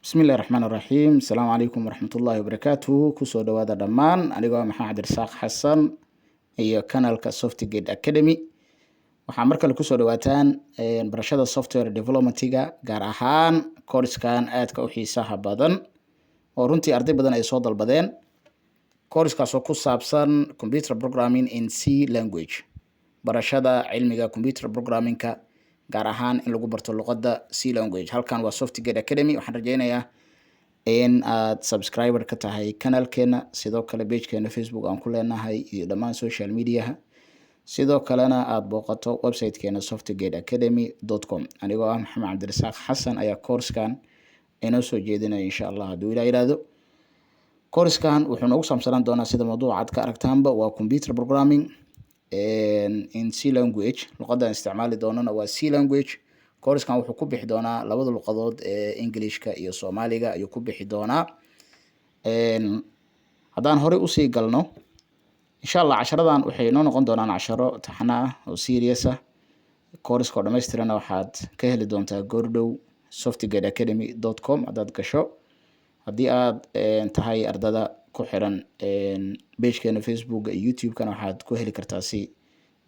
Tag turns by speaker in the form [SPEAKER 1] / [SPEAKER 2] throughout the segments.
[SPEAKER 1] Bismillahi raxmaan raxiim. Asalaamu calaykum waraxmatullahi wabarakaatuhu. Kusoo dhawaada dhammaan. Anigoo ah Maxamed Cabdirasaaq Xasan iyo kanalka Softgate Academy. Waxaa mar kale kusoo dhawaataan barashada software developmentiga, gaar ahaan kooriskan aadka u xiisaha badan oo runtii arday badan ay soo dalbadeen, kooriskaasoo ku saabsan computer programming in C language, barashada cilmiga computer programmingka, gaar ahaan in lagu barto luqadda C language. Halkan waa Softgate Academy. Waxaan rajeynayaa in aad subscriber ka tahay kanalkeena, sidoo kale pagekeena Facebook aan ku leenahay iyo dhammaan social mediaha, sidoo kalena aada booqato websitekeena softgateacademy.com. Anigoo ah Maxamed Cabdirasaaq Xasan ayaa koorskan inoo soo jeedinaya, insha Allah, hadduu Ilaa yihahdo. Koorskan wuxuu noogu saabsanaan doonaa, sida mawduuca aad ka aragtaanba, waa computer programming in C language. Luqaddan isticmaali doonana waa C language. Koorskan wuxuu ku bixi doonaa labada luqadood ee Englishka iyo Soomaaliga ayuu ku bixi doonaa. Haddaan horey usii galno, insha Allah, casharadan waxay inoo noqon doonaan casharo taxana ah oo serious ah. Kooriska oo dhamaystirana waxaad ka heli doontaa goordhow softgateacademy.com haddaad gasho. Haddii aad tahay ardada ku xiran pagekeena Facebook iyo YouTube-kana, waxaad ku heli kartaa si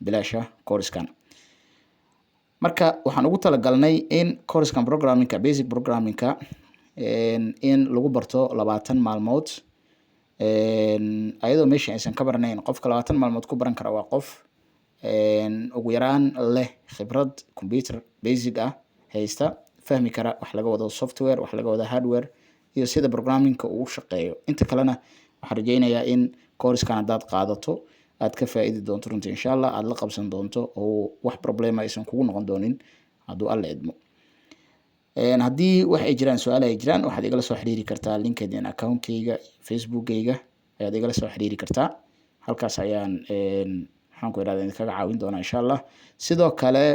[SPEAKER 1] bilaasha kooriskan. Marka waxaan ugu talagalnay in kooriskan programmingka, basic programmingka, in lagu barto 20 maalmood, ayadoo meesha aysan ka baranayn. Qofka 20 maalmood ku baran kara waa qof ugu yaraan leh khibrad computer basic ah haysta, fahmi kara wax laga wado software, wax laga wado hardware iyo sida programmingka uu u shaqeeyo. Inta kalena waxaan rajeynayaa in kooriskan haddaad qaadato aad ka faa'iidi doonto runtii, insha Allah, aada la qabsan doonto oo wax problema aysan kugu noqon doonin, hadduu Alla idmo. Haddii wax ay jiraan, su-aal ay jiraan, waxaad igala soo xiriiri kartaa LinkedIn accountkeyga, Facebookkeyga ayaad igala soo xiriiri kartaa. Halkaas ayaan, maxaan ku irahda, idinkaga caawin doonaa, insha Allah. Sidoo kale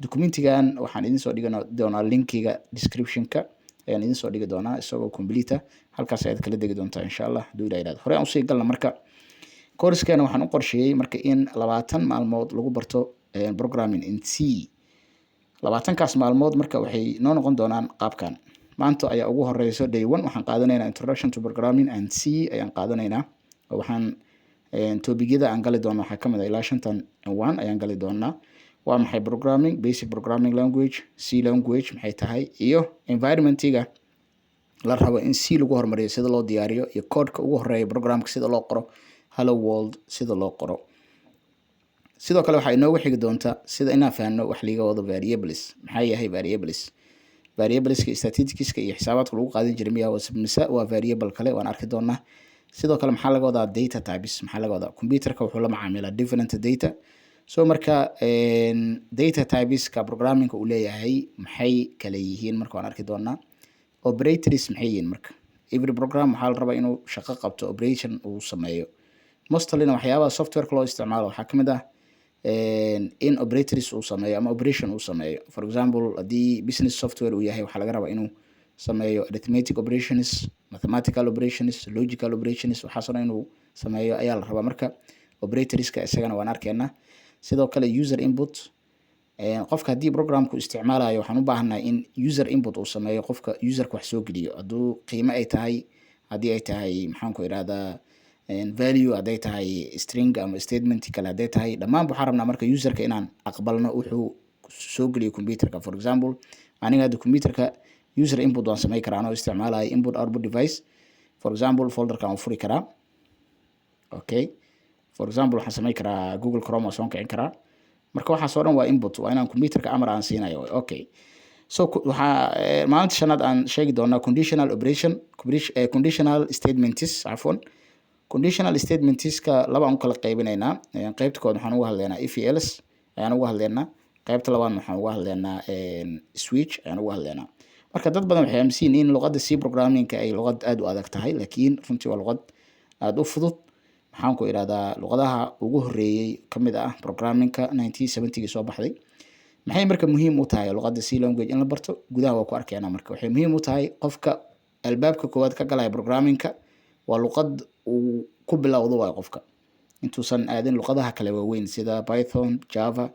[SPEAKER 1] documentigan waxaan idin soo dhigi doonaa linkiga descriptionka ayaan idin soo dhigi doonaa isagoo complete. Halkaas ayaad kala degi doontaa, insha Allah, haduu Ilah yihahdo. Hore aan usii galna. Marka coursekeena waxaan u qorsheeyey marka in 20 maalmood lagu barto programming in C. 20-kaas maalmood marka waxay noo noqon doonaan qaabkan. Maanta ayaa ugu horeyso day one. Waxaan qaadanaynaa introduction to programming and C ayaan qaadanaynaa. Waxaan topicyada aan gali doono waxaa kamid ah ilaa shantan one ayaan gali doonaa: waa maxay programming, basic programming language, C language maxay tahay, iyo environmentiga la rabo in C lagu horumariyo sida loo diyaariyo, iyo codeka ugu horeeya programka sida loo qoro, hello world sida loo qoro. Sidoo kale waxaa inoogu xigi doonta sida inaan fahanno wax liiga wado variables. Maxaa yahay variables? Variableska statisticska iyo xisaabaadka lagu qaadan jiray miya mise waa variable kale? Waan arki doonaa. Sidoo kale maxaa laga wadaa data types? Maxaa laga wadaa? Computerka wuxuu la macaamilaa different data. So marka data typeska programmingka uu leeyahay maxay kale yihiin? Marka waan arki doonaa. Operators maxay yihiin? Marka every program waxaa la rabaa inuu shaqo qabto, operation uu sameeyo. Mostlyna waxyaabaha softwareka loo isticmaalo waxaa kamid ah in operators uu sameeyo ama operation uu sameeyo. For example, haddii business software uu yahay, waxaa laga rabaa inuu sameeyo arithmetic operations, mathematical operations, logical operations. Waxaasoo dhan inuu sameeyo ayaa la rabaa. Marka operatorska isagana waan arkeynaa. Sidoo kale user input. Qofka haddii programku isticmaalayo, waxaan u baahannahay in user input uu sameeyo, qofka userka wax soo geliyo, hadduu qiimo ay tahay, haddii ay tahay, maxaan ku idhahdaa, value, hadday tahay string ama statement kale hadday tahay, dhammaan waxaan rabnaa marka userka inaan aqbalno wuxuu soo geliyo computerka. For example, aniga hadda computerka user input waan samey karaa anoo isticmaalaya input output device. For example, folderkan waan furi karaa. Okay, for example, waxaan samey karaa Google Chrome waan soo kicin karaa. Marka waxaas oo dhan waa input, waa inaan computerka amar aan siinayo. Okay, so waxaa maalinta shanaad aan sheegi doonaa conditional operation, conditional statements, cafwan. Conditional statementska laba aan u kala qaybinaynaa. Qaybta kood waxaan uga hadlaynaa if else ayaan uga hadlaynaa. Qaybta labaadna waxaan uga hadlaynaa switch ayaan uga hadlaynaa. Marka dad badan waxay aaminsan in luqadda C programmingka ay luqad aada u adag tahay, laakiin runtii waa luqad aada u fudud. Maxaan ku idhahdaa, luqadaha ugu horeeyey kamid ah programmingka, 1970gii soo baxday. Maxay marka muhiim u tahay luqadda C language in la barto? Gudaha waa ku arkeynaa. Marka waxay muhiim u tahay qofka albaabka koowaad ka galaya programmingka, waa luqad uu ku bilowdo waayo qofka intuusan aadin luqadaha kale waaweyn sida Python, Java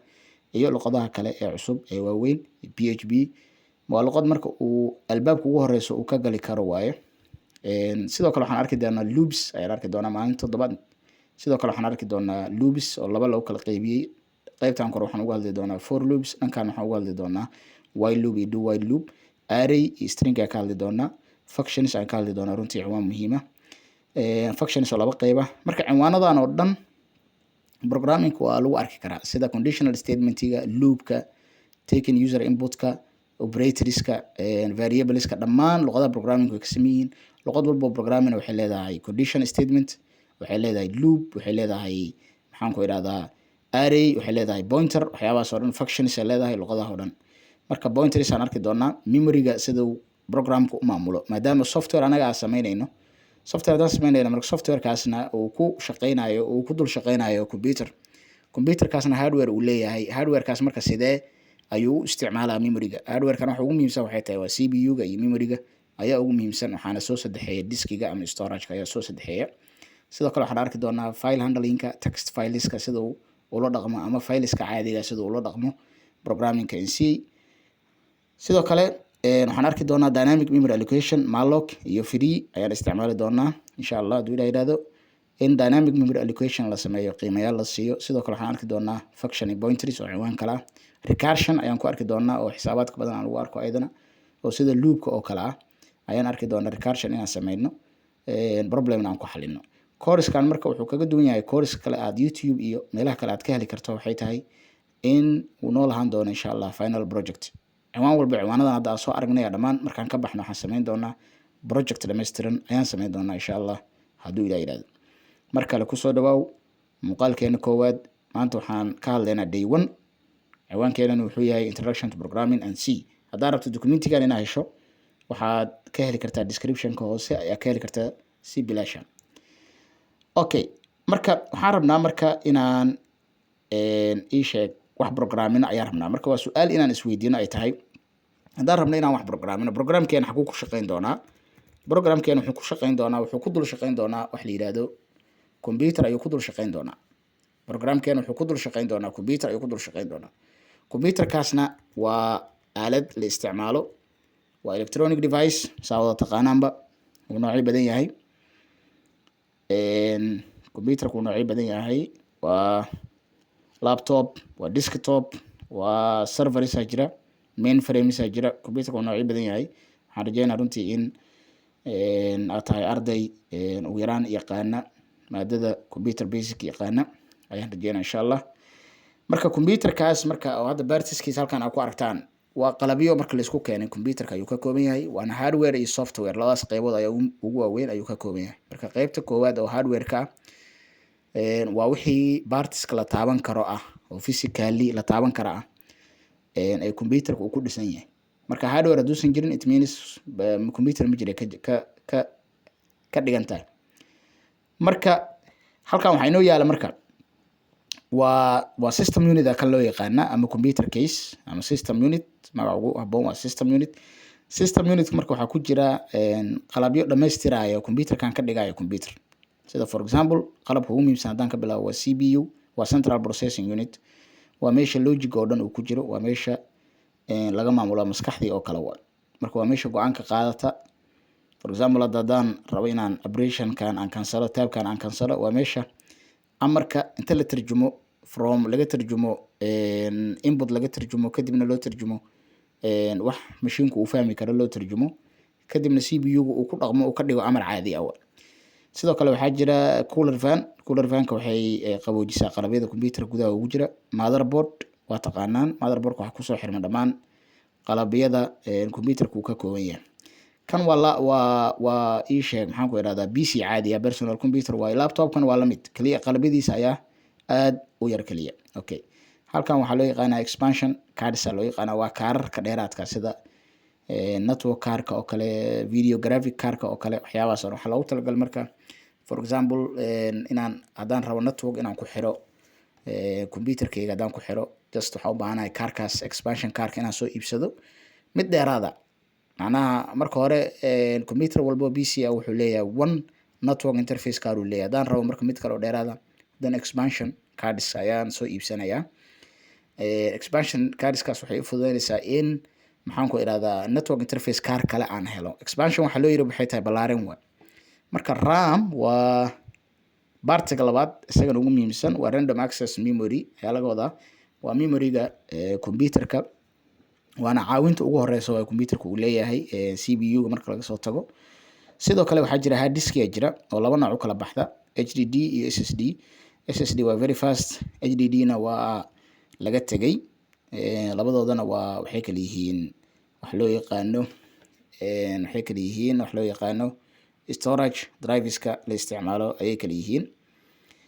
[SPEAKER 1] iyo luqadaha kale ee cusub ee waaweyn, PHP. Waa luqad marka uu albaabka ugu horeyso uu ka gali karo waaye. Sidoo kale waxaan arki doonaa loops ayaan arki doonaa maalinta toddobaad. Sidoo kale waxaan arki doonaa loops oo laba loo kala qeybiyey. Qeybtan kore waxaan uga hadli doonaa for loops, dhankan waxaan uga hadli doonaa while loop iyo do while loop. Array iyo string ayaan ka hadli doonaa, functions ayaan ka hadli doonaa, runtii ciwaan muhiima, functions oo laba qeyba. Marka ciwaanadan oo dhan programming waa lagu arki karaa, sida conditional statementiga, loopka, taking user inputka, operatorska, variableska. Dhammaan luqadaha programming way ka sameyn yihiin. Luqad walbo programming waxay leedahay condition statement, waxay leedahay loop, waxay leedahay, maxaan ku idhahdaa, array, waxay leedahay pointer, waxyaabahaas oo dhan. Functions ay leedahay luqadaha oo dhan. Marka pointers aan arki doonaa, memoryga sida uu programka u maamulo, maadaama software anaga aan sameynayno. Software haddaan sameynayno, marka softwarekaasna uu ku shaqeynayo, uu ku dul shaqeynayo computer, computerkaasna hardware uu leeyahay. Hardwarekaas marka sidee ayuu u isticmaalaa memoryga? Hardwarekan waxa ugu muhiimsan waxay tahay waa CPU-ga iyo memoryga ayaa ugu muhiimsan. Waxaana soo sadexeeya diskiga ama storageka ayaa soo sadexeeya. Sidoo kale waxaan arki doonaa file handlingka, text fileska sida uu ula dhaqmo ama fileska caadiga sida ula dhaqmo programmingka in C. Sidoo kale waxaan arki doonaa dynamic memory allocation. Malloc iyo free ayaan isticmaali doonaa, insha Allah, hadduu Ilah yihahdo, in dynamic memory allocation la sameeyo, qiimayaal la siiyo. Sidoo kale waxaan arki doonaa function iyo pointers oo ciwaan kale ah. Recursion ayaan ku arki doonaa oo xisaabaadka badan aan lagu arko ayadana, oo sida loopka oo kale ah ayaan arki doonaa. Recursion inaan sameyno, problemna aan ku xalino. Coursekan marka wuxuu kaga duwan yahay course kale aad YouTube iyo meelaha kale aad ka heli karto waxay tahay in uu noo lahaan doono, insha Allah, final project. Ciwaan walba ciwaanadan hadda aan soo aragnaya dhammaan markaan ka baxno, waxaan sameyn doonaa project dhammaystiran ayaan sameyn doonaa, insha Allah, hadduu Ilah yihahdo. Mar kale kusoo dhawaaw muuqaalkeena koowaad. Maanta waxaan ka hadlaynaa day one. Ciwaankeenana wuxuu yahay Introduction to Programming and C. Haddaad rabto documentigan inaad hesho, waxaad ka heli kartaa descriptionka hoose ayaa ka heli kartaa si bilaasha. Okay, marka waxaan rabnaa marka inaan ii sheeg wax programmino ayaan rabnaa. Marka waa su-aal inaan isweydiino ay tahay: haddaan rabno inaan wax programmino, programkeena xaguu ku shaqeyn doonaa? Programkeena wuxuu ku shaqeyn doonaa, wuxuu ku dul shaqeyn doonaa wax la yidhaahdo computer ayuu ku dul shaqeyn doonaa. Programkeena wuxuu ku dul shaqeyn doonaa computer ayuu ku dul shaqeyn doonaa. Computerkaasna waa aalad la isticmaalo, waa electronic device, saa wada taqaanaanba. Wuu noocyo badan yahay computerku, wuu noocyo badan yahay. Waa laptop, waa desktop, waa serversa jira, mainframesaa jira. Computerka wuu noocyo badan yahay. Waxaan rajeynaa runtii in aad tahay arday ugu yaraan yaqaana maadada computer basic yaqaana ayaan rajeynaa, insha Allah. Marka computerkaas marka oo hadda partskiisa halkan aad ku aragtaan waa qalabyo marka laisku keenay computerka ayuu ka kooban yahay. Waana hardware iyo software, labadaas qeybood ayaa ugu waaweyn ayuu ka kooban yahay. Marka qeybta koowaad oo hardware-ka ah waa wixii partska la taaban karo ah oo physically la taaban kara ah ee computerka uu ku dhisan yahay. Marka hardware hadduusan jirin, it means computer ma jira ka dhigan tahay. Marka halkan waxaa inoo yaala marka waa system unit kan loo yaqaana ama computer case ama system unit. Magaca ugu haboon waa system unit. System unit marka waxaa ku jira qalabyo dhamaystiraya computerkan ka dhigaya computer. Sida for example, qalabka ugu muhiimsan haddaan ka bilaabo waa CPU, waa central processing unit. Waa meesha logic oo dhan uu ku jiro, waa meesha laga maamulo, maskaxdii oo kale waa. Marka waa meesha go-aanka qaadata. For example, hadda haddaan rabo inaan operationkan aan cancelo, tabkan aan cancelo, waa meesha amarka inta la tarjumo, from laga tarjumo input laga tarjumo, kadibna loo tarjumo wax mashiinku uu fahmi karo loo tarjumo, kadibna CPU-gu uu ku dhaqmo, uu ka dhigo amar caadi ah. Sidoo kale waxaa jira cooler fan. Cooler fanka waxay qaboojisaa qalabyada computer gudaha ugu jira. Motherboard waa taqaanaan. Motherboardka waxaa kusoo xirma dhammaan qalabyada computerka uu ka kooban yahay. Kan waa la waa ii sheeg, maxaan ku idhahdaa, PC caadi ah, personal computer waaye. Laptopkan waa lamid, kaliya qalabyadiisa ayaa aad u yar kaliya. Okay, halkan waxaa loo yaqaanaa expansion cards loo yaqaanaa. Waa kaararka dheeraadka, sida network cardka oo kale, video graphic cardka oo kale, waxyaabahaas oo dhan. Waxaa loogu talagalay marka, for example, inaan haddaan rabo network inaan ku xiro computerkayga, haddaan ku xiro, just waxaan u baahanahay kaarkaas, expansion cardka, inaan soo iibsado mid dheeraada. Macnaha marka hore computer walbo PC ah wuxuu leeyahay one network interface card uu leeyahay. Haddaan rabo marka mid kale oo dheeraada, then expansion cards ayaan soo iibsanayaa. Expansion cardskaas waxay u fududeynaysaa in Maxaan ku idhahdaa, network interface card kale aan helo. Expansion waxaa loo yiri waxay tahay ballaarin wa. Marka RAM waa partiga labaad, isagana ugu muhiimsan, waa random access memory ayaa laga wadaa. Waa memoryga computerka, waana caawinta ugu horeysa oo computerka uu leeyahay CPU-ga marka laga soo tago. Sidoo kale waxaa jira hard disk jira oo laba nooc u kala baxda, HDD iyo SSD. SSD waa very fast, HDD na waa laga tegay. Labadoodana waa waxay kala yihiin wax loo yaqaano, waxay kala yihiin wax loo yaqaano storage driveska la isticmaalo ayay kala yihiin.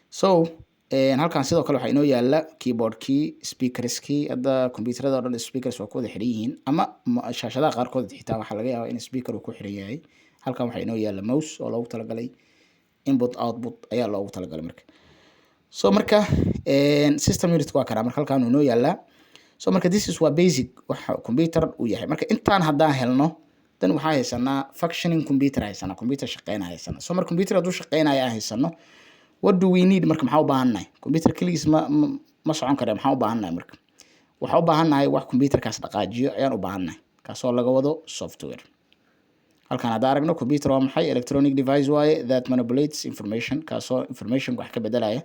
[SPEAKER 1] So halkan sidoo kale waxaa inoo yaala keyboardkii, speakerskii. Hadda computerada o dhan speakers waa ku wada xiran yihiin, ama shaashadaha qaarkood xitaa waxaa laga yaabaa in speaker uu ku xiran yahay. Halkan waxaa inoo yaala mouse oo loogu talagalay input output ayaa loogu talagalay. Marka so marka system unit waa karaa. Marka halkan uu inoo yaalaa. So marka this is waa basic waxa computer uu yahay. Marka intaan haddaan helno, dan waxaa haysanaa functioning computer, haysanaa computer shaqeyna haysanaa. So marka computer hadduu shaqeynaya aan haysano, what do we need? Marka maxaa u baahannahay? Computer keligiis ma socon kare. Maxaa u baahannahay? Marka waxaa u baahannahay wax computerkaas dhaqaajiyo ayaan u baahannahay, kaasoo laga wado software. Halkan haddaan aragno, computer waa maxay? Electronic device waaye that manipulates information, kaasoo information wax ka bedelaya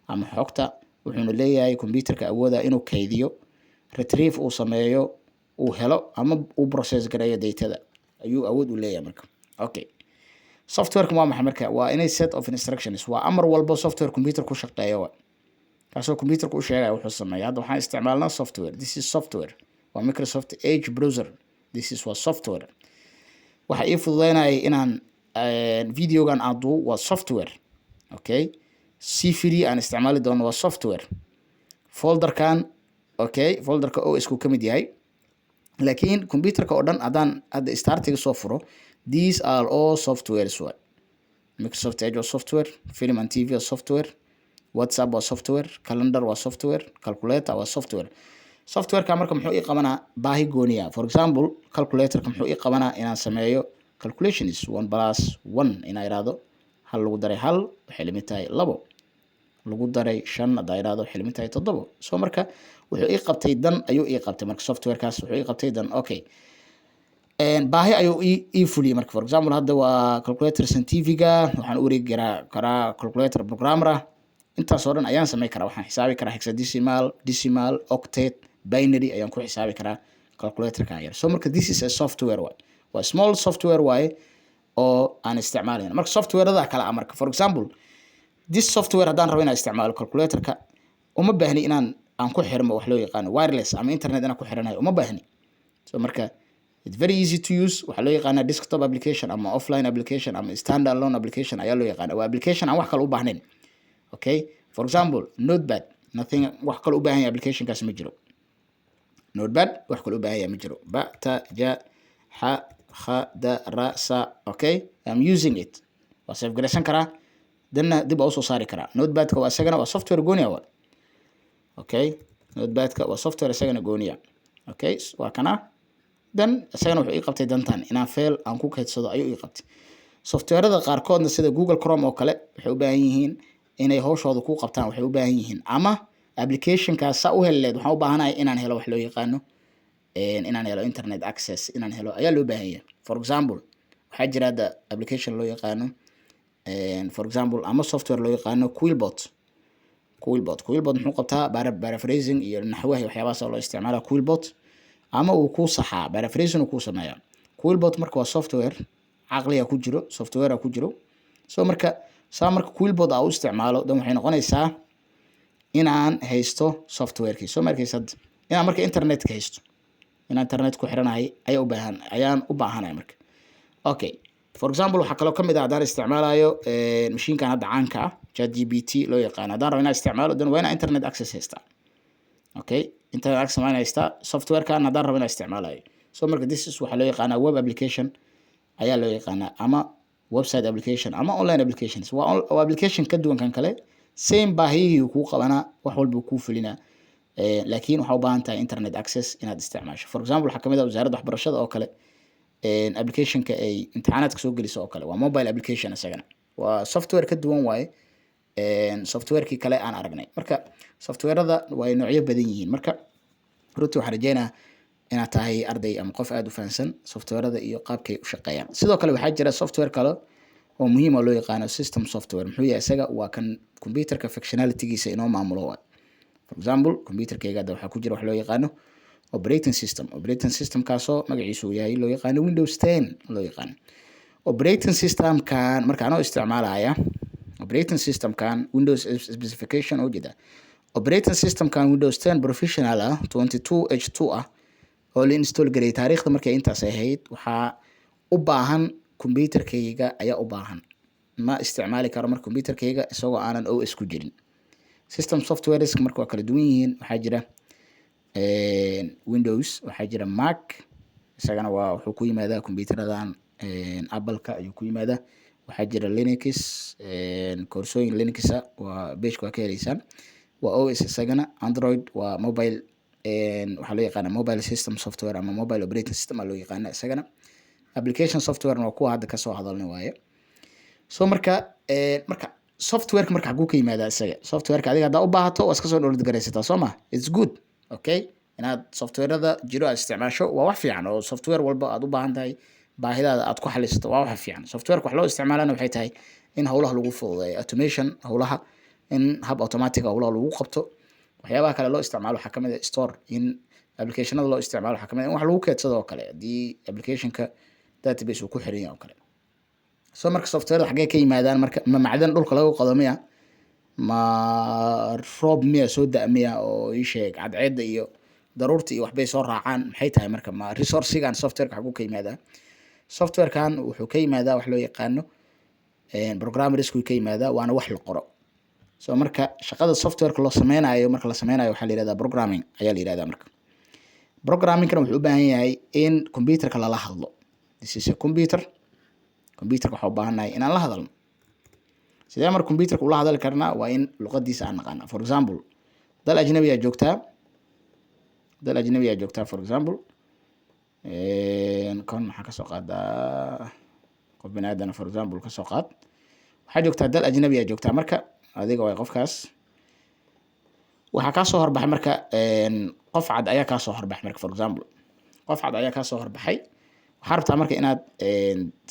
[SPEAKER 1] ama xogta. Wuxuuna leeyahay computerka awooda inuu kaydiyo, retrieve uu sameeyo, uu helo ama uu process gareeyo datada ayuu awood u leeyahay. Marka okay, softwareka waa maxay? Marka waa inay set of instructions, waa amar walbo software computer ku shaqeeyo wa, kaasoo computerka u sheegaya wuxuu sameeya. Hadda waxaan isticmaalnaa software. This is software, waa Microsoft Edge browser. This is waa software. Waxa ii fududeynaya inaan videogan aan duubo waa software. Okay, c free aan isticmaali doono waa software. Folderkan, okay, folderka OS ku ka mid yahay, laakiin computerka oo dhan haddaan hadda startiga soo furo, these are all softwares waay. Microsoft Edge waa software, film and TV waa software, WhatsApp waa software, calendar waa software, calculator waa software. Softwareka marka muxuu ii qabanaa? Baahi gooniya. For example, calculatorka muxuu ii qabanaa? Inaan sameeyo calculations, 1 plus 1 inaa ihahdo, hal lagu daray hal waxay lamid tahay labo, lagu daray shan haddaa ihahdo waxay lamid tahay toddobo. So marka wuxuu ii qabtay dan ayuu ii qabtay. Marka softwarekaas wuxuu ii qabtay dan, okay, baahi ayuu ii fuliyey. Marka for example, hadda waa calculator scientifiga, waxaan u wareegi karaa calculator programmer ah. Intaas oo dhan ayaan samey karaa. Waxaan xisaabi karaa hexadecimal, decimal, octet, binary ayaan ku xisaabi karaa calculatorkan yar. So marka this is a software waay, waa small software waaye oo aan isticmaalayna. Marka softwarada kale ah, marka for example, this software haddaan rabo inaan isticmaalo calculatorka, uma baahni inaan aan ku xirmo wax loo yaqaano wireless ama internet inaan ku xiranayo uma baahni. So marka it's very easy to use. Waxaa loo yaqaanaa desktop application ama offline application ama stand alone application ayaa loo yaqaana. Waa application aan wax kale u baahnayn. Okay, for example, Notepad, nothing, wax kale u baahan yahay applicationkaas ma jiro. Notepad wax kale u baahan yahay ma jiro. Ba, ta, ja, xa, kha, da, ra, sa. Okay, I'm using it. Waa save garaysan karaa, danna dib waa usoo saari karaa. Notepadka waa isagana waa software gooniya wa. Okay, notepadka waa software isagana gooniya. Okay, waa kana. Dan isagana wuxuu ii qabtay dantan, inaan file aan ku kaydsado ayuu ii qabtay. Softwarada qaarkoodna sida Google Chrome oo kale waxay u baahan yihiin inay hawshooda ku qabtaan. Waxay u baahan yihiin ama applicationkaas saa u heli leed, waxaan u baahanahay inaan helo wax loo yaqaano, inaan helo internet access, inaan helo ayaa loo baahan yahay. For example, waxaa jira hadda application loo yaqaano, for example, ama software loo yaqaano Quillbot. Quillbot, Quillbot muxuu qabtaa? Paraphrasing iyo naxwaha iyo waxyaabahaas oo loo isticmaala Quillbot, ama uu kuu saxaa, paraphrasing uu kuu sameeyaa Quillbot. Marka waa software caqliga ku jiro, software ku jiro. So marka saa marka Quillbot aa u isticmaalo, dan waxay noqonaysaa inaan haysto softwarekii. Soo markaysa inaan marka internetka haysto, inaan internet ku xiranahay ayaa u baahan, ayaan u baahanahay marka. Okay, for example, waxaa kaloo kamid ah haddaan isticmaalayo mashiinkan hadda caanka ah, ChatGPT loo yaqaano, haddaan rabo inaan isticmaalo, dan waa inaan internet access haystaa. Okay, internet access waa inaan haystaa softwarekan haddaan rabo inaan isticmaalayo. So marka this is waxaa loo yaqaanaa web application ayaa loo yaqaanaa, ama website application ama online applications. Waa application ka duwan kan kale. Same baahiyihii kuu qabanaa, wax walba kuu fulinaa, laakiin waxaa u baahan tahay internet access inaad isticmaasho. For example, waxaa kamid ah wasaaradda waxbarashada oo kale, applicationka ay imtixaanaadka soo geliso oo kale, waa mobile application. Isagana waa software ka duwan waaye softwarekii kale aan aragnay. Marka softwarada way noocyo badan yihiin. Marka runtii waxaan rajeynayaa inaad Inaad tahay arday ama qof aada u fahansan softwarada iyo qaabkay u shaqeeyaan. Sidoo kale waxaa jira software kale oo muhiim oo loo yaqaano system software. Muxuu yahay isaga? Waa kan computerka functionalitygiisa inoo maamulo waay. For example, computerkayga hadda waxaa ku jira wax loo yaqaano operating system. Operating systemkaasoo magaciisu uu yahay loo yaqaano Windows 10 loo yaqaano. Operating systemkan marka anoo isticmaalaya operating systemkan Windows specification oo jeeda, operating systemkan Windows 10 Professional ah, 22 H2 ah, oo la install gareeyay taariikhda markay intaas ahayd, waxaa u baahan computerkayga ayaa u baahan. Ma isticmaali karo marka computerkayga isagoo aanan OS ku jirin. System softwares marka waa kala duwan yihiin. Waxaa jira Windows, waxaa jira Mac, isagana waa wuxuu ku yimaadaa computeradan Apple-ka ayuu ku yimaadaa. Waxaa jira Linux. Koorsooyin Linuxa waa pageka waa ka heleysaan, waa OS isagana. Android waa mobile, waxaa loo yaqaana mobile system software ama mobile operating system aa loo yaqaana isagana. Application softwarena waa kuwa hadda kasoo hadalnay waaye. So marka softwareka marka xaguu ka yimaadaa isaga? Softwareka adiga haddaa u baahato, waa iska soo download garaysataa, soo ma? It's good, okay, inaad softwarada jiro aad isticmaasho waa wax fiican, oo software walba aad u baahan tahay baahidaada aad ku xalisato waa wax fiican. Softwareka wax loo isticmaalana waxay tahay in howlaha lagu fududeeyo, automation, howlaha in hab automatic howlaha lagu qabto. Waxyaabaha kale loo isticmaalo waxaa kamid ah store, in applicationada loo isticmaalo waxaa kamid ah in wax lagu keedsado oo kale, haddii applicationka database uu ku xiran yahay oo kale. So marka softwareda xaggee ka yimaadaan marka? Ma macdan dhulka laga qodo miya? Ma roob miya soo da miya oo ii sheeg cadceedda iyo daruurta iyo waxbay soo raacaan? Maxay tahay marka? Ma resourcigan softwareka xaguu ka yimaadaa? Softwarekan wuxuu ka yimaadaa wax loo yaqaano programmersku ka yimaadaa, waana wax la qoro. So marka shaqada softwareka loo sameynayo, marka la sameynayo, waxaa la yihahdaa programming ayaa la yihahdaa. Marka programmingkana wuxuu u baahan yahay in computerka lala hadlo. This is a computer. Computerka waxaa u baahannahay inaan la hadalno. Sidee marka computerka ula hadali karnaa? Waa in luqadiisa aan naqaana. For example, dal ajnabiyaa joogtaa, dal ajnabiyaa joogtaa. For example, kan maxaa kasoo qaadaa? Qof bini aadana for example kasoo qaad. Waxaa joogtaa dal ajnabiyaa joogtaa. Marka adiga waay qofkaas, waxaa kaasoo horbaxay marka qof cad ayaa kaasoo horbaxay. Marka for example, qof cad ayaa kaasoo horbaxay. Waxaa rabtaa marka inaad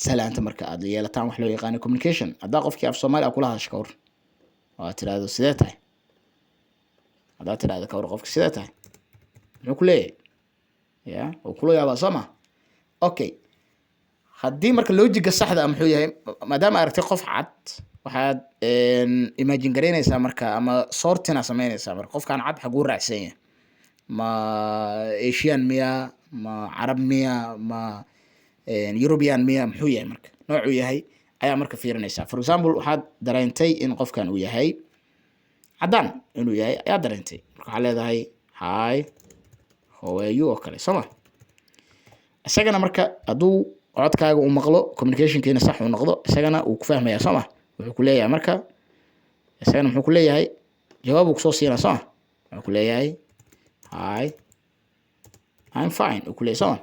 [SPEAKER 1] salaanto, marka aad yeelataan wax loo yaqaano communication. Haddaa qofkii af Soomaali a kula hadasho, kawar oo aad tirahdo "Sidee tahay?" Haddaad tirahdo kawar qofka "Sidee tahay?" muxuu ku leeyahay? Ya wuu kula yaabaa, soo ma? Okay, haddii marka logiga saxda ah muxuu yahay? Maadaama aragtay qof cad, waxaad imagine garaynaysaa marka ama sorting sameynaysaa marka qofkan cad xaguu raacsan yahay? Ma Asian miya? Ma Carab miya? Ma European miya? Muxuu yahay marka? Noocuu yahay ayaa marka fiirinaysaa. For example, waxaad dareentay in qofkan uu yahay caddaan inuu yahay ayaa dareentay. Marka waxaa leedahay "Hi, how are you?" oo kale, soo ma? Isagana marka hadduu codkaaga uu maqlo, communicationkiina sax uu noqdo, isagana uu ku fahmaya, soo ma? Wuxuu ku leeyahay marka isagana, muxuu ku leeyahay? Jawaab uu kusoo siinaa, soo ma? Wuxuu ku leeyahay "Hi, I'm fine" uu ku leeyahay, soo ma?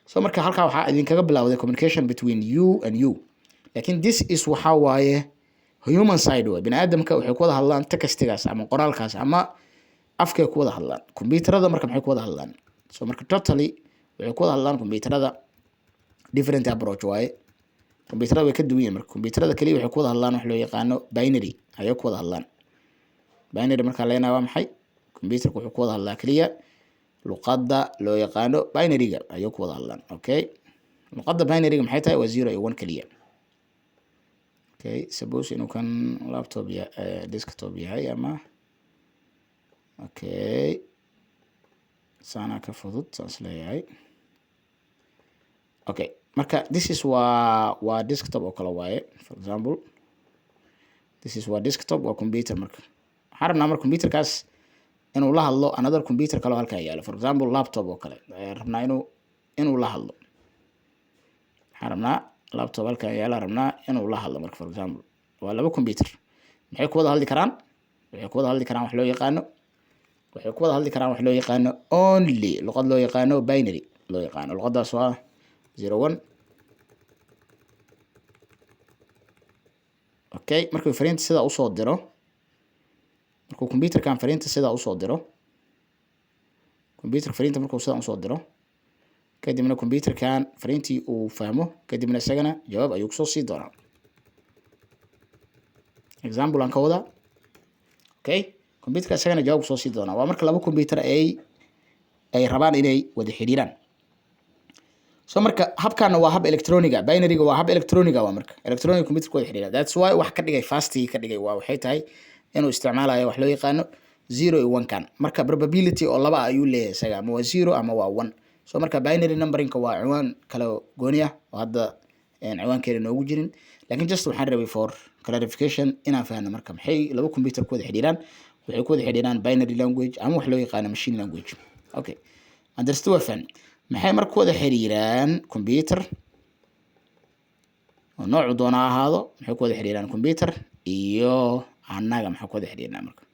[SPEAKER 1] So marka halkaa waxaa idinkaga bilowday communication between you and you. Lakin this is waxaa waaye human side waay. Bini aadamka waxay ku wada hadlaan textigaas ama qoraalkaas ama afkay ku wada hadlaan. Computerada marka maxay ku wada hadlaan? So marka totally waxay ku wada hadlaan computerada different approach waaye. Computerada way ka duwan yihiin. Marka computerada kaliya waxay ku wada hadlaan wax loo yaqaano binary ayay ku wada hadlaan. Binary markaa leenahay waa maxay? Computerka wuxuu ku wada hadlaa kaliya luqadda loo yaqaano binaryga ayay ku wada hadlaan. Okay, luqadda binaryga maxay tahay? Waa zero iyo one kaliya. Okay, suppose inuu kan laptop ya desktop yahay ama okay, saanaa ka fudud saas leeyahay. Okay, marka this is waa desktop oo kale waaye. For example, this is waa desktop, waa computer. Marka waxaan rabnaa marka computerkaas inuu la hadlo another computer kale oo halkaa yaalo. For example, laptop oo kale ayaan rabnaa inuu la hadlo. Waxaan rabnaa laptop halkaa yaala rabnaa inuu la hadlo. Marka for example, waa laba computer. Maxay ku wada hadli karaan? Waxay ku wada hadli karaan wax loo yaqaano, waxay ku wada hadli karaan wax loo yaqaano only luqad loo yaqaano binary loo yaqaano. Luqadaas waa zero one. Okay, markuu fariinta sidaa usoo diro, markuu computerkan fariinta sidaa usoo diro, computerka fariinta markuu sidaa usoo diro. Kadibna computerkan fariintii uu fahmo, kadibna isagana jawaab ayuu kusoo sii doonaa. Example aan ka wadaa. Okay, computerka isagana jawaab kusoo sii doonaa. Waa marka laba computer ay rabaan inay wada xiriiraan. So marka habkaana waa hab electroniga, binaryga waa hab electroniga. Waa marka electronic computer ku wada xiriira. That's why wax ka dhigay fastigii ka dhigay waa waxay tahay inuu isticmaalayo wax loo yaqaano zero iyo one kan. Marka probability oo laba ayuu leeyahay isaga, ama waa zero ama waa one. So marka binary numberingka waa ciwaan kale oo gooni ah oo hadda ciwaankeena noogu jirin, laakiin just waxaan rabay for clarification inaan fahno. Marka maxay laba computer ku wada xiriiraan? Waxay ku wada xiriiraan binary language ama wax loo yaqaano machine language. Okay, understood, waa fahn. Maxay marka ku wada xiriiraan computer oo noocu doona ha ahaado? Maxay ku wada xiriiraan computer iyo annaga? Maxay ku wada xiriiraan marka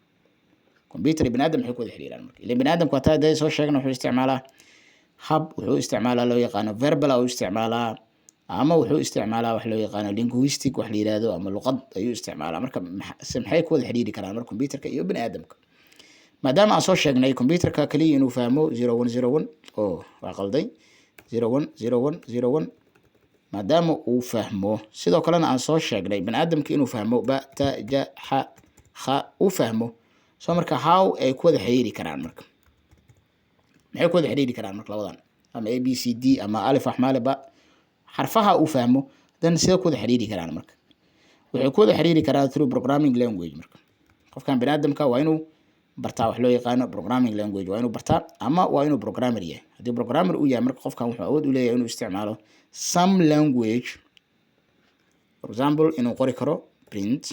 [SPEAKER 1] computer iyo bani aadam? Maxay ku wada xiriiraan marka? Ilan bani aadamku hataa hadday soo sheegna, wuxuu isticmaalaa hab, wuxuu isticmaalaa loo yaqaano verbal u isticmaalaa, ama wuxuu isticmaalaa wax loo yaqaano linguistic wax la yihahdo, ama luqad ayuu isticmaalaa. Marka se maxay ku wada xiriiri karaan marka computerka iyo bani aadamka, maadaama aan soo sheegnay computerka kaliya inuu fahmo 0101? Oo waa qalday. 010101, maadaama uu fahmo, sidoo kalena aan soo sheegnay bani aadamka inuu fahmo ba, ta, ja, xa, kha uu fahmo. So marka how ay ku wada xiriiri karaan marka? Maxay ku wada xiriiri karaan marka labadan, ama A, B, C, D, ama alif, axmaale, ba, xarfaha uu fahmo, then sida ku wada xiriiri karaan marka? Waxay ku wada xiriiri karaan through programming language. Marka qofkan bani aadamka waa inuu bartaa wax loo yaqaano programming language, waa inuu bartaa ama waa inuu programmer yahay. Haddii programmer uu yahay, marka qofkan wuxuu awood u leeyahay inuu isticmaalo some language, for example inuu qori karo print,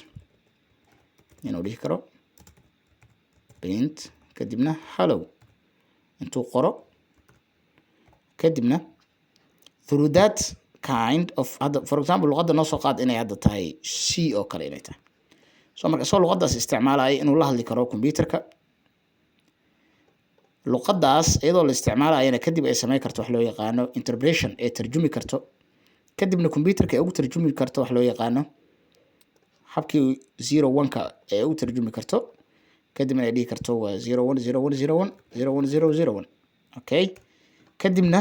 [SPEAKER 1] inuu dhihi karo print, kadibna hello intuu qoro, kadibna through that kind of, hadda for example luqadda noo soo qaad inay hadda tahay C oo kale inay tahay. So marka isagoo luqaddaas isticmaalaya inuu la hadli karo computerka, luqaddaas iyadoo la isticmaalayana, kadib ay sameyn karto wax loo yaqaano interpretation, ay tarjumi karto, kadibna computerka ay ugu tarjumi karto wax loo yaqaano habkii zero one-ka ay ugu tarjumi karto, kadibna ay dhihi karto waa 010101 01001. Okay, kadibna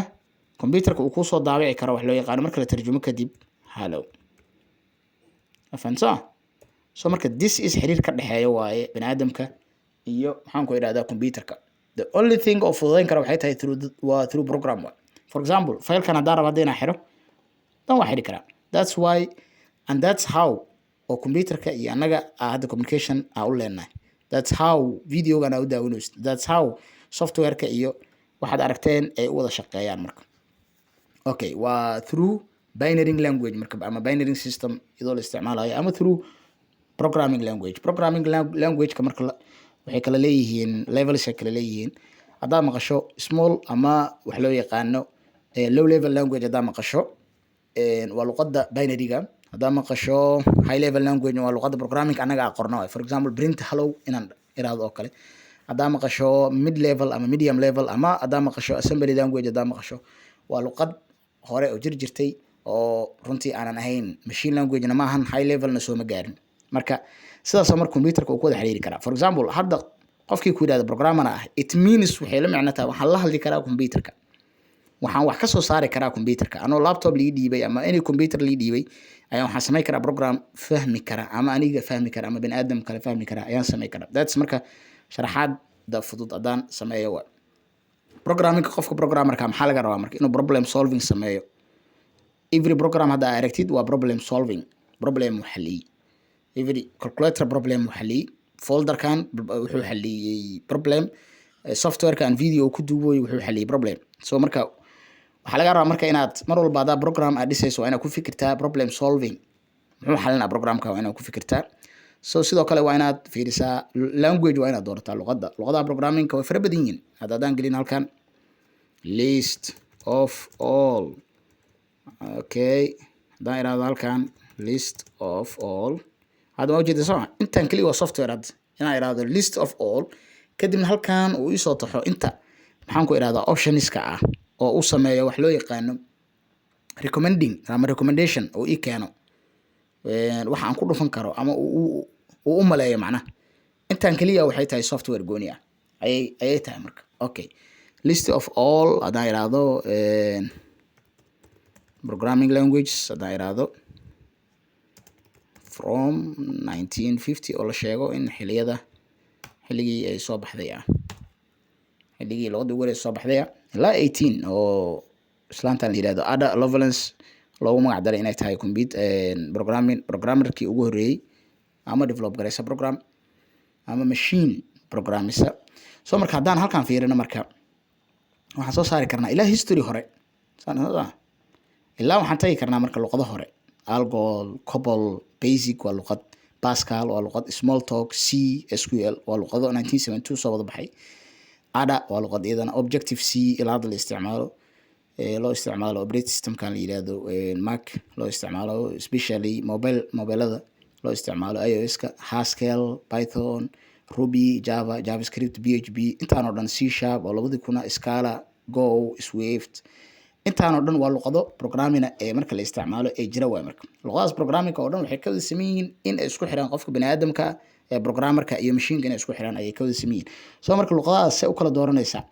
[SPEAKER 1] computerka uu kusoo daabici karo wax loo yaqaano, marka la tarjumo kadib, hello. Fahamsan? So marka this is xiriir ka dhexeeya waaye bani aadamka iyo, maxaan ku idhahdaa, computerka. The only thing oo fududeyn kara waxay tahay through waa through program waay. For example, filekan haddaan rabo hadda inaan xiro, dan waa xiri karaa. That's why and that's how oo computerka iyo annaga aa hadda communication aa u leenahay. That's how videogan aa u daawanaysid. That's how softwareka iyo waxaad aragteen ay u wada shaqeeyaan marka. Okay, waa through binary language marka, ama binary system iyadoo la isticmaalayo, ama through programming language. Programming language-ka marka waxay kala leeyihiin levels ay kala leeyihiin. Haddaad maqasho small ama wax loo yaqaano low level language, haddaad maqasho, waa luqadda binary-ga. Haddaad maqasho high level language, waa luqadda programming annaga aan qorno, for example print hello inaan iraahdo oo kale. Haddaad maqasho mid level ama medium level, ama haddaad maqasho assembly language, haddaad maqasho, waa luqad hore oo jir jirtay oo runtii aanan ahayn machine language-na ma ahan, high levelna sooma gaarin. Marka sidaasoo marka computerka uu ku wada xiriiri karaa. For example, hadda qofkii ku yidhahda programmer ah, it means waxay la micno tahay waxaan la hadli karaa computerka, waxaan wax ka soo saari karaa computerka. Anoo laptop lii dhiibay ama any computer lii dhiibay ayaan waxaan samayn karaa program fahmi kara, ama aniga fahmi kara, ama bani aadam kale fahmi kara ayaan samayn karaa. That's marka sharaxaadda fudud haddaan sameeyo waa programmingka. Qofka programmerka maxaa laga rabaa marka? Inuu problem solving sameeyo. Every program hadda aa aragtid waa problem solving, problem uu xaliyey. Every calculator problem uu xaliyey, folderkan wuxuu xaliyey problem, softwarekan video ku duuboy wuxuu xaliyey problem. So marka waxaa laga rabaa marka inaad mar walba haddaa program aad dhisayso, waa inaad ku fikirtaa problem solving. Muxuu xalinaa programka? Waa inaad ku fikirtaa. So sidoo kale waa inaad fiirisaa language, waa inaad doorataa luqadda. Luqadaha programmingka way fara badan yihiin. Hadda haddaan gelin halkan list of all, okay, haddaan iraahdo halkan list of all, hadda waa ujeeda soo ma? Intaan keliya waa software. Hadda inaan iraahdo list of all, kadibna halkan uu isoo taxo inta, maxaan ku irahdaa, optionska ah, oo u sameeyo wax loo yaqaano recommending ama recommendation, oo ii keeno waxa aan ku dhufan karo ama uu u maleeyo macnaha. Intaan keliya waxay tahay software gooni ah ayay tahay marka. Okay, List of all haddaan idhaahdo, programming languages haddaan idhaahdo, from 1950, oo la sheego in xiliyada xilligii ay soo baxday ah, xilligii luqadda ugu horeysa soo baxday ah, ilaa 18 oo islaantan la yihahdo Ada Lovelace loogu magac daray inay tahay compute programming programmerkii ugu horreeyey ama develop gareysa program ama machine programmisa. So marka haddaan halkan fiirino, marka waxaan soo saari karnaa ilaa history hore, ilaa waxaan tagi karnaa marka luqado hore: Algol, COBOL, BASIC waa luqad, Pascal waa luqad, Smalltalk, C, SQL waa luqado 1972 soo wada baxay. Ada waa luqad iyadana, Objective C ilaa hadda la isticmaalo, loo isticmaalo operating systemkan la yihahdo Mac, loo isticmaalo especially mobile, mobilada loo isticmaalo iOS-ka, Haskell, Python, Ruby, Java, JavaScript, PHP, intaan oo dhan, C#, oo 2000, Scala, Go, Swift, intaan oo dhan waa luqado programming ee marka la isticmaalo ee jira waay. Marka luqadaas programmingka oo dhan waxay ka wada saman yihiin in ay isku xiraan qofka bani aadamka ee programmerka iyo mashiinka, inay isku xiraan ayay ka wada saman yihiin. So marka luqadahaas see u kala dooranaysaa?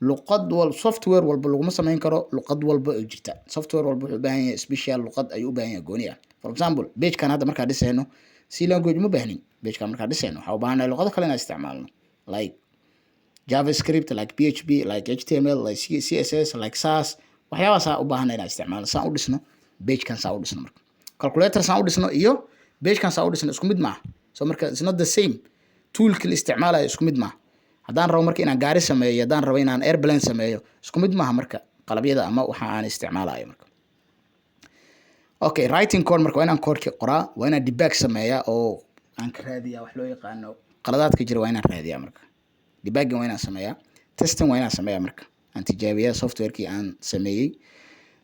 [SPEAKER 1] Luqad wal software walba laguma samayn karo luqad walba oo jirta. Software walba wuxuu u baahan yahay special luqad ayuu u baahan yahay gooni ah. For example, pagekan hadda markaa dhisayno, C language uma baahnin. Pagekan markaa dhisayno, waxaa u baahannahay luqado kale inaan isticmaalno, like JavaScript, like PHP, like HTML, like CSS, like SAS. Waxyaabahaasa u baahanay inaan isticmaalno saan u dhisno pagekan, saan u dhisno. Marka calculator saan u dhisno iyo pagekan saan u dhisno isku mid maaha. So marka it's not the same toolki la isticmaalayo, isku mid maaha. Haddaan rabo marka inaan gaari sameeyo, haddaan rabo inaan airplane sameeyo, isku mid maaha marka qalabyada ama waxa aan isticmaalayo marka. Okay, writing code. Marka waa inaan codeki qoraa, waa inaan debug sameeyaa oo aan ka raadiyaa wax loo yaqaano qaladaadka jira. Waa inaan raadiyaa marka, debugging waa inaan sameeyaa, testing waa inaan sameeyaa, marka aan tijaabiyaa softwarekii aan sameeyey.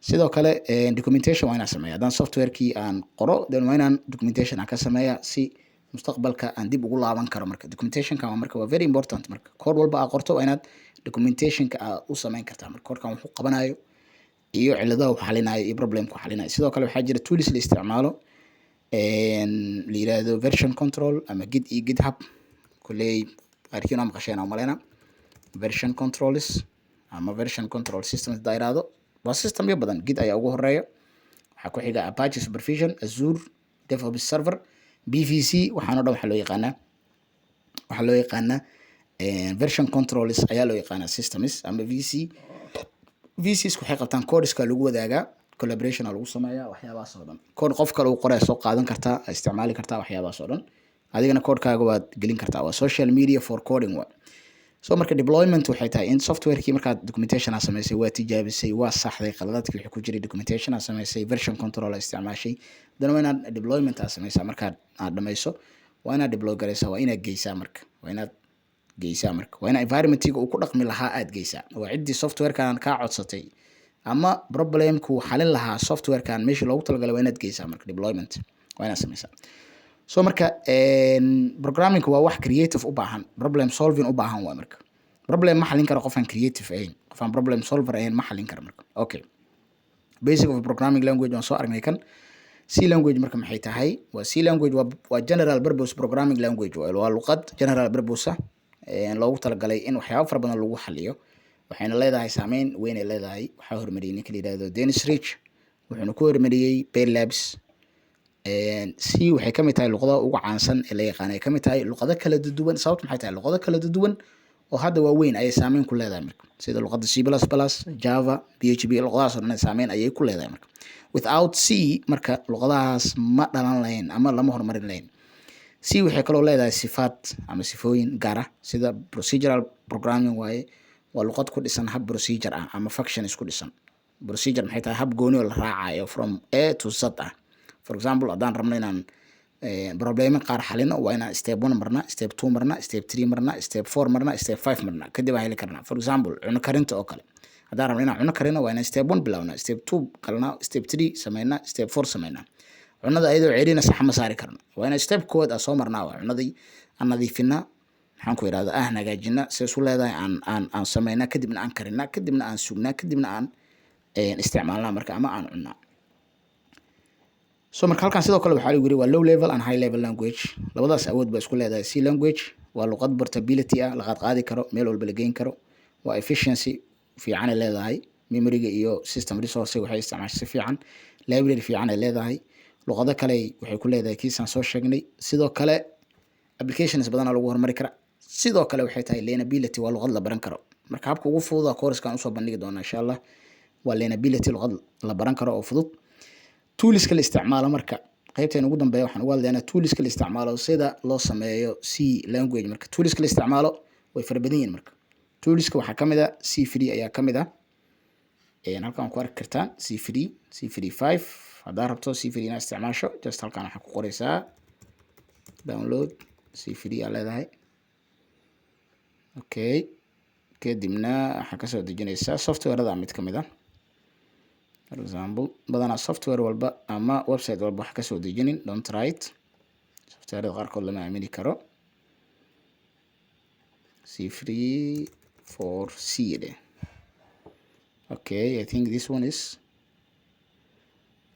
[SPEAKER 1] Sidoo kale documentation waa inaan sameeya. Haddaan softwarekii aan qoro, then waa inaan documentation aan ka sameeyaa si mustaqbalka aan dib ugu laaban karo. Marka documentationka waa marka waa very important. Marka code walba aad qorto, waa inaad documentationka aad u sameyn kartaa, marka codekan wuxuu qabanayo iyo ciladaha uu xalinayo iyo problemka uu xalinayo. Sidoo kale waxaa jira tools la isticmaalo la yiraahdo version control ama Git iyo GitHub. Kulley qaarkiin waa maqasheen aan umaleyna. Version controls ama version control systems hadaa iraahdo, waa systemyo badan. Git ayaa ugu horeeya, waxaa ku xiga Apache Supervision, Azure DevOps Server, BVC. Waxaan o dhan waxaa loo yaqaanaa version controls ayaa loo yaqaanaa, systems ama VC. VCs waxay qabtaan codeska lagu wadaagaa, collaboration lagu sameeyaa, waxyaabahaas oo dhan. Code qof kale uu qoraya soo qaadan kartaa, isticmaali kartaa, waxyaabahaas oo dhan. Adigana codekaaga waad gelin kartaa. Waa social media for coding wa. So marka deployment waxay tahay in softwarekii markaad documentation aa samaysay, waa tijaabisay, waa saxday qaladaadkii wixii ku jiray, documentation aa samaysay, version control aa isticmaashay, haddana waa inaad deployment aa samaysaa. Markaad aad dhamayso, waa inaad deploy garaysaa, waa inaad geysaa. Marka waa inaad geysaa, marka waa inaa environmentiga uu ku dhaqmi lahaa aad geysaa. Waa ciddii softwarekan kaa codsatay ama problemku xalin lahaa softwarekan meeshii loogu talagalay waa inaad geysaa. Marka deployment waa inaad samaysaa. So marka programming waa wax creative u baahan, problem solving u baahan waa. Marka problem ma xalin karo qof aan creative ahayn, qof aan problem solver ahayn ma xalin karo marka. Okay, basic of programming language waan soo aragnay kan. C language marka maxay tahay? Waa C language waa general purpose programming language. Waa luqad general purpose ah, loogu talagalay in waxyaabo fara badan lagu xaliyo, waxayna leedahay saameyn weyn ay leedahay. Waxaa horumariyey ninka la yihahdo Dennis Ritchie, wuxuuna ku horumariyey Bell Labs. C waxay kamid tahay luqadaha ugu caansan ee la yaqaan, ay kamid tahay luqado kala duwan. Sababta maxay tahay? Luqado kala duwan oo hadda waaweyn ayay saameyn ku leedahay marka, sida luqada C++, Java, PHP, luqadahaas oo dhan saameyn ayay ku leedahay. Marka without C marka luqadahaas ma dhalan lahayn ama lama horumarin lahayn. C waxay kaloo leedahay sifaad ama sifooyin gaar ah, sida procedural programming waaye. Waa luqad ku dhisan hab procedure ah ama functions ku dhisan. Procedure maxay tahay? Hab gooni oo la raacayo, from A to Z ah. For example, haddaan rabno inaan problemo qaar xalino, waa inaan step one marna, step two marna, step three marna, step four marna, step five marna, kadib aan heli karnaa. For example, cuno karinta oo kale, haddaan rabno inaan cuno karino, waa inaan step one bilowna, step two galnaa, step three sameynaa, step four sameynaa. Cunada ayadoo ceerina sax ma saari karno. Waa inaan step koowaad aan soo marnaa, waa cunadii aan nadiifinaa, maxaan ku irahda, aan hagaajinaa, se isu leedahay aan sameynaa, kadibna aan karinaa, kadibna aan sugnaa, kadibna aan isticmaalnaa marka ama aan cunnaa. So marka halkan sidoo kale waxaa lagu yiri waa low level and high level language, labadaas awood ba isku leedahay. C language waa luqad portability ah, la qaad qaadi karo, meel walba la geyn karo. Waa efficiency fiican ay leedahay, memoryga iyo system resource waxay isticmaashay si fiican, library fiican ay leedahay, luqado kale waxay ku leedahay kiisaan soo sheegnay. Sidoo kale applications badanaa lagu horumari karaa. Sidoo kale waxay tahay learnability, waa luqad la baran karo. Marka habka ugu fududa course-kan usoo bandhigi doonaa, insha Allah, waa learnability, luqad la baran karo oo fudud. Toolska la isticmaalo, marka qaybteen ugu dambeeya waxaan uga hadlaynaa toolska la isticmaalo sida loo sameeyo C language. Marka toolska la isticmaalo way fara badan yihiin. Marka toolska waxaa kamid ah C free ayaa kamid ah. Halkan ku arki kartaan C free, C free 5. Haddaa rabto C free inaad isticmaasho, just halkan waxaa ku qoreysaa download C free aa leedahay. Okay, kadibna waxaa kasoo dejinaysaa softwareda mid kamid ah. For example, badanaa software walba ama website walba wax kasoo dejinin, don't write. Softwareda qaarkood lama aamini karo. C free for C dheh. Okay, I think this one is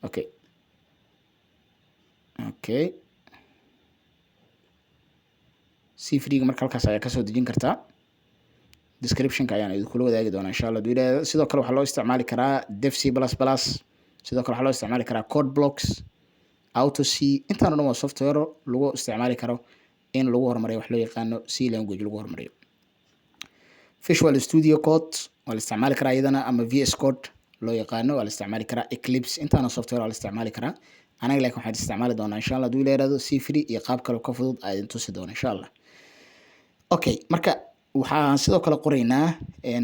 [SPEAKER 1] okay. Okay, C freega marka halkaas ayaa kasoo dejin kartaa. Descriptionka ayaan idinkula wadaagi doonaa, insha Allah, haduu yidhaahdo. Sidoo kale waxaa loo isticmaali karaa Dev C plus plus. Sidoo kale waxaa loo isticmaali karaa Code Blocks, Auto C. Intaan o dhan waa software lagu isticmaali karo in lagu horumariyo wax loo yaqaano C language lagu horumariyo. Visual Studio Code waa la isticmaali karaa iyadana, ama VS Code loo yaqaano waa la isticmaali karaa, Eclipse. Intaana software waa la isticmaali karaa. Anaga laakiin waxaan isticmaali doonaa, insha Allah, haduu ila yihahdo, C free iyo qaab kale ka fudud aa idin tusi doona, insha Allah. Okay, marka waxaan sidoo kale qoraynaa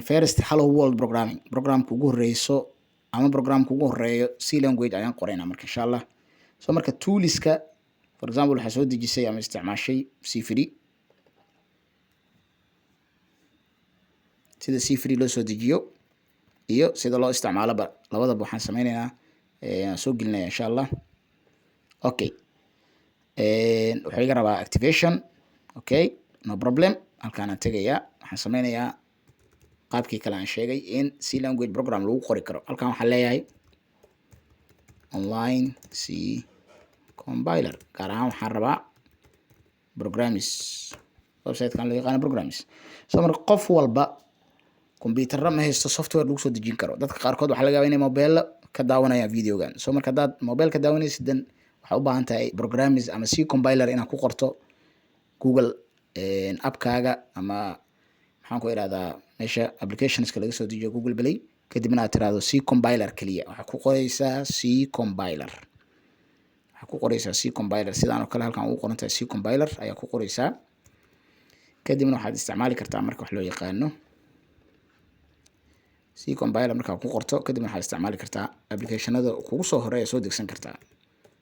[SPEAKER 1] first hello world programming, programka ugu horeyso ama programka ugu horeeyo C language ayaan qoraynaa marka, insha Allah. So marka toolska, for example, waxaa soo dejisay ama isticmaashay C free. Sida C free loo soo dejiyo iyo sida loo isticmaaloba labadaba waxaan sameyneynaa, aan soo gelinaya, insha Allah. Okay, wuxuu iga rabaa activation. Okay, no problem. Halkaan aan tegayaa, waxaan sameynayaa qaabkii kale aan sheegay in C language program lagu qori karo. Halkan waxaan leeyahay online C compiler, gaar ahaan waxaan rabaa Programiz, websitekan loo yaqaano Programiz. So marka qof walba computerra ma haysto software lagu soo dejin karo. Dadka qaarkood waxaa laga yaabaa inay mobile ka daawanayaan videogan. So marka haddaad mobile ka daawanaysid, dan waxaa u baahan tahay Programiz ama C compiler inaad ku qorto Google appkaaga ama maxaan ku ihahdaa meesha applicationska laga soo dejiyo, Google Play. Kadibna aad tirahdo C compiler keliya. Waxaa ku qoreysaa C compiler, waxaa ku qoreysaa C compiler sidaan oo kale halkan ugu qoran tahay. C compiler ayaa ku qoreysaa. Kadibna waxaad isticmaali kartaa marka wax loo yaqaano C compiler. Markaa ku qorto kadibna waxaad isticmaali kartaa applicationada kugu soo horeeya, soo degsan kartaa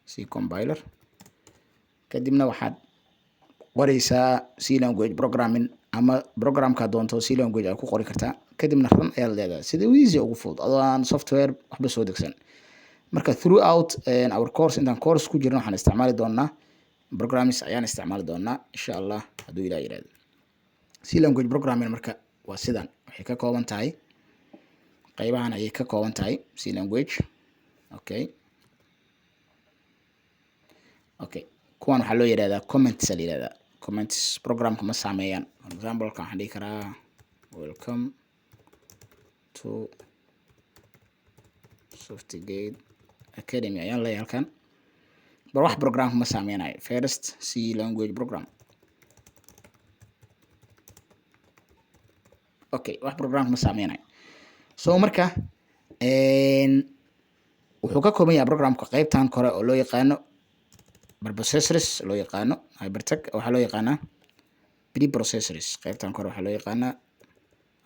[SPEAKER 1] C compiler. Kadibna waxaad qoreysaa C language programming ama programka doonto C language aad ku qori kartaa. Kadibna run ayaad leedahay, sida easy ugu fudud adoo aan software waxba soo degsan. Marka throughout our course, intaan course ku jirno, waxaan isticmaali doonaa Programiz ayaan isticmaali doonaa, insha Allah, hadduu Ilaah yihahdo. C language programming marka waa sidan, waxay ka kooban tahay qaybahan ayay ka kooban tahay C language. Okay, kuwan waxaa loo yihahdaa comments aa la yihahdaa. Comments programka ma saameeyaan. For example, halkan waxaan dhihi karaa "Welcome to Softgate Academy" ayaan leeyahay halkan, bar wax programka ma saameynayo. First C language program. Okay, wax programka ma saameynayo. So marka wuxuu ka kooban yahay programka qeybtan kore oo loo yaqaano preprocessors, loo yaqaano hypertext, waxaa loo yaqaanaa preprocessors. Qeybtan kore waxaa loo yaqaanaa,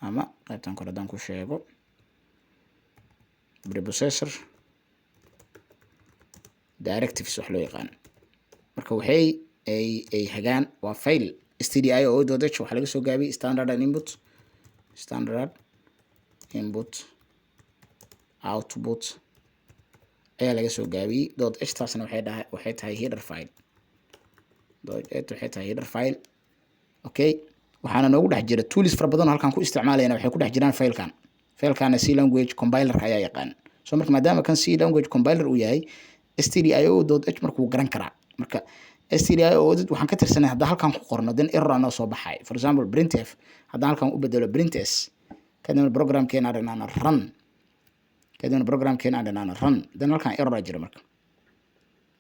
[SPEAKER 1] ama qeybtan kore haddaan ku sheego, preprocessor directives wax loo yaqaano. Marka waxay ay hagaan waa file stdio dot h. Waxaa laga soo gaabiyey standard and input, standard input output ayaa laga soo gaabiyey. Dot h taasna waxay dhahay, waxay tahay header file. Dot h waxay tahay header file. Okay, waxaana noogu dhex jira tools fara badan oo halkan ku isticmaalayna, waxay ku dhex jiraan filekan. Filekana C language compilerka ayaa yaqaan. So marka maadaama kan C language compiler uu yahay, stdio dot h markuu garan karaa. Marka stdio waxaan ka tirsanay haddaan halkan ku qorno, then error anoo soo baxay. For example, printf haddaan halkan u bedelo print s. Kadibna programkeena aan dhanaana run. Kadibna programkeena aan dhanaana run. Then halkan error aa jira. Marka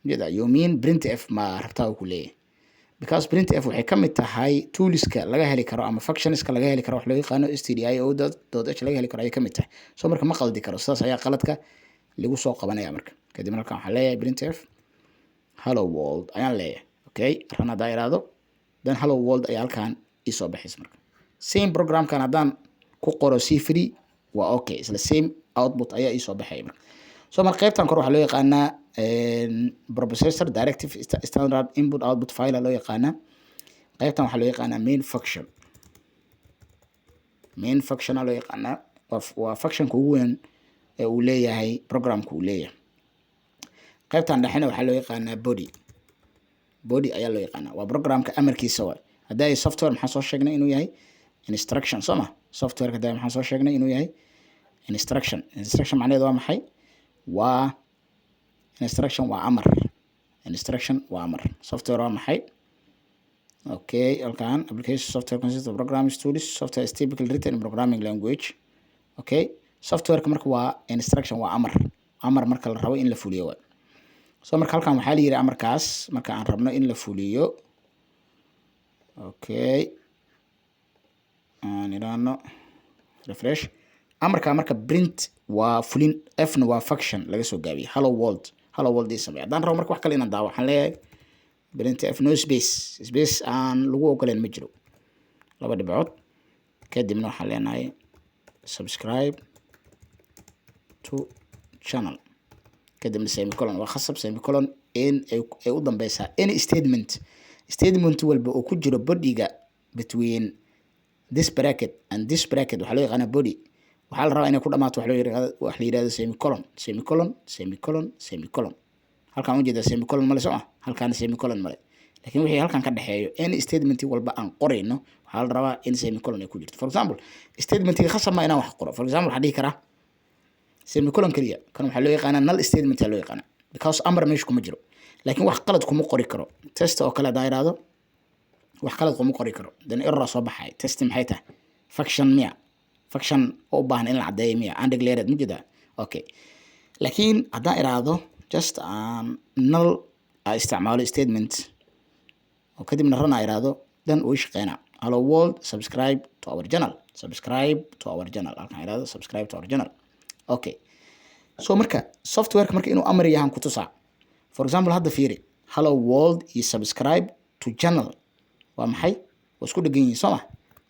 [SPEAKER 1] ujeeda, "You mean print f ma rabtaa?" uu ku leeyahay, because print f waxay ka mid tahay toolska laga heli karo ama functionska laga heli karo wax loo yaqaano stdio dot h laga heli karo ayay ka mid tahay. So marka ma qaldi karo, sidaas ayaa qaladka lagu soo qabanaya. Marka kadibna halkan waxaan leeyahay print f hello world ayaan leeyahay. Okay, run haddaa iraahdo, then hello world ayaa halkan iisoo baxaysa. Marka same programkan haddaan ku qoro c free, waa okay, isla same output ayaa iisoo baxaya. Marka so marka qaybtan kore waxaa loo yaqaanaa preprocessor directive, standard input output file loo yaqaanaa. Qaybtan waxaa loo yaqaanaa main function. Main function aa loo yaqaanaa, waa functionka ugu weyn ee uu leeyahay programka uu leeyahay. Qaybtan dhexena waxaa loo yaqaanaa body. Body ayaa loo yaqaanaa, waa programka amarkiisa waay. Hadda software maxaa soo sheegnay inuu yahay? Instruction, soo ma? Softwareka hadda maxaa soo sheegnay inuu yahay? Instruction. Instruction macnaheedu waa maxay? Waa instruction, waa amar. Instruction waa amar. Software waa maxay? Okay, halkan application software consists of programs, tools. Software is typically written in programming language. Okay, softwareka marka waa instruction, waa amar. Amar marka la rabo in la fuliyo waay. So marka halkan waxaa la yidhi amarkaas marka aan rabno in la fuliyo, okay, aan idhaahno refresh. Amarka marka print waa fulin, fna waa function laga soo gaabiyey. Hello world, hello world ii samey. Haddaan rabo marka wax kale inaan daawo, waxaan leeyahay print f, no space, space aan lagu ogoleen ma jiro, laba dhibcood. Kadibna waxaan leenahay subscribe to channel. Kadibna semicolon. Waa khasab semicolon in ay u dambeysaa any statement. Statement walba oo ku jiro bodyga, between this bracket and this bracket, waxaa loo yaqaanaa body. Waxaa la rabaa inay ku dhamaato wax loo yiraahdo, wax la yirahdo semicolon, semicolon, semicolon, semicolon. Halkaan ujeeda semicolon male, soo ah? Halkaana semicolon male, laakiin wixii halkan ka dhexeeyo, any statement walba aan qorayno, waxaa la rabaa in semicolon ay ku jirto. For example, statementiga khasab ma inaan wax qoro. For example, waxaa dhihi karaa semicolon keliya. Kan waxaa loo yaqaanaa null statement aa loo yaqaanaa, because amar meesha kuma jiro, laakiin wax qalad kuma qori karo. Test oo kale haddaan ihahdo, wax qalad kuma qori karo, then error soo baxay. Test maxay tahay? Function miya? Function oo u baahan in la caddeeyo miya? Undeclared ma jedaa? Okay, laakiin haddaan iraahdo just aan null a isticmaalo statement oo kadibna run aa iraahdo, then uu shaqeynaa. Hello world, subscribe to our channel, subscribe to our channel. Halkaan iraahdo subscribe to our channel. Okay, so marka softwareka marka inuu amar yahan kutusaa. For example, hadda fiiri, hello world iyo subscribe to channel waa maxay? Waa isku dhegan yihiin, soo ma?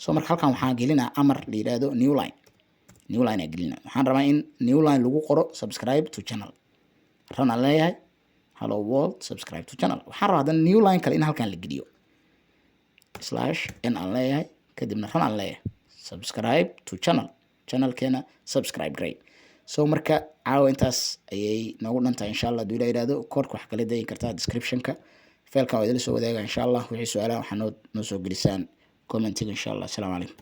[SPEAKER 1] So marka halkan waxaan gelinaa amar la yidhaahdo new line. New line aan gelinaa. Waxaan rabaa in new line lagu qoro subscribe to channel. Run aan leeyahay. Hello world, subscribe to channel. Waxaan rabaa haddana new line kale in halkan la geliyo. Slash n aan leeyahay, kadibna run aan leeyahay. Subscribe to channel, channelkeena subscribe. Great. So marka caawa intaas ayay noogu dhantahay, insha Allah. Haduu ila yidhahdo, koorka waxaa kala dayi kartaa descriptionka. Filekan waa idila soo wadaaga, insha Allah. Wixii su-aalaha waxaa noo soo gelisaan commentiga, insha Allah. Asalaamu calaykum.